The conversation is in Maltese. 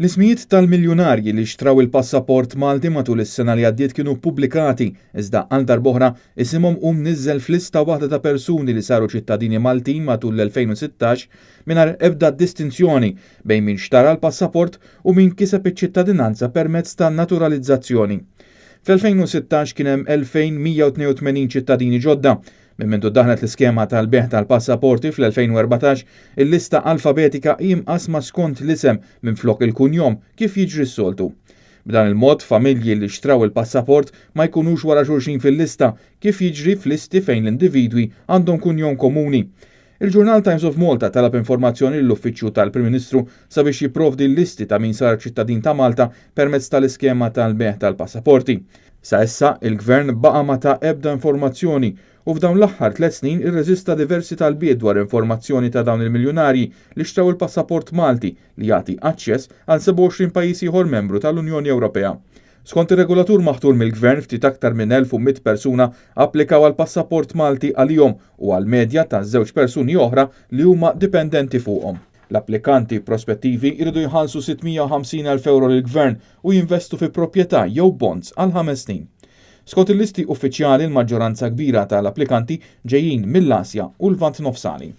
L-ismijiet tal-miljunarji li xtraw il-passaport Malti matul is-sena li għaddiet kienu ppubblikati, iżda għal darb'oħra isimhom hu mniżżel f'lista waħda ta' persuni li saru ċittadini Maltin matul l-2016 mingħajr ebda distinzjoni bejn min xtara l-passaport u min kiseb iċ-ċittadinanza permezz ta' naturalizzazzjoni. Fl-2016 kien hemm 2,182 ċittadini ġodda. Minn mindu ddaħlet l-iskema tal-bejgħ tal-passaporti fl-2014, il-lista alfabetika hi mqassma skont l-isem minflok il-kunjom kif jiġri s-soltu. B'dan il-mod, familji li xtraw il-passaport ma jkunux wara xulxin fil-lista, kif jiġri f'listi fejn l-individwi għandhom kunjom komuni. Il-ġurnal Times of Malta talab informazzjoni lill-Uffiċċju tal-Prim Ministru sabiex jipprovdi l-listi ta' min sar ċittadin ta' Malta permezz tal-iskema tal-bejgħ tal-passaporti. Sa issa, il-Gvern baqa' ma ta ebda informazzjoni u f'dawn l-aħħar tliet snin irreżista diversi talbiet dwar informazzjoni ta' dawn il-miljunarji li xtraw il-passaport Malti li jagħti aċċess għal 27 pajjiż ieħor membru tal-Unjoni Ewropea. Skont ir-regolatur maħtur mill-Gvern, ftit aktar minn 1,100 persuna applikaw għal passaport Malti għalihom u għal medja ta' żewġ persuni oħra li huma dipendenti fuqhom. L-applikanti prospettivi jridu jħallsu 650,000 euro lill-Gvern u jinvestu fi proprjetà jew bonds għal 5 snin. Skont il-listi uffiċjali, l-maġġoranza kbira tal-applikanti ġejjin mill-Asja u l-Lvant Nofsani.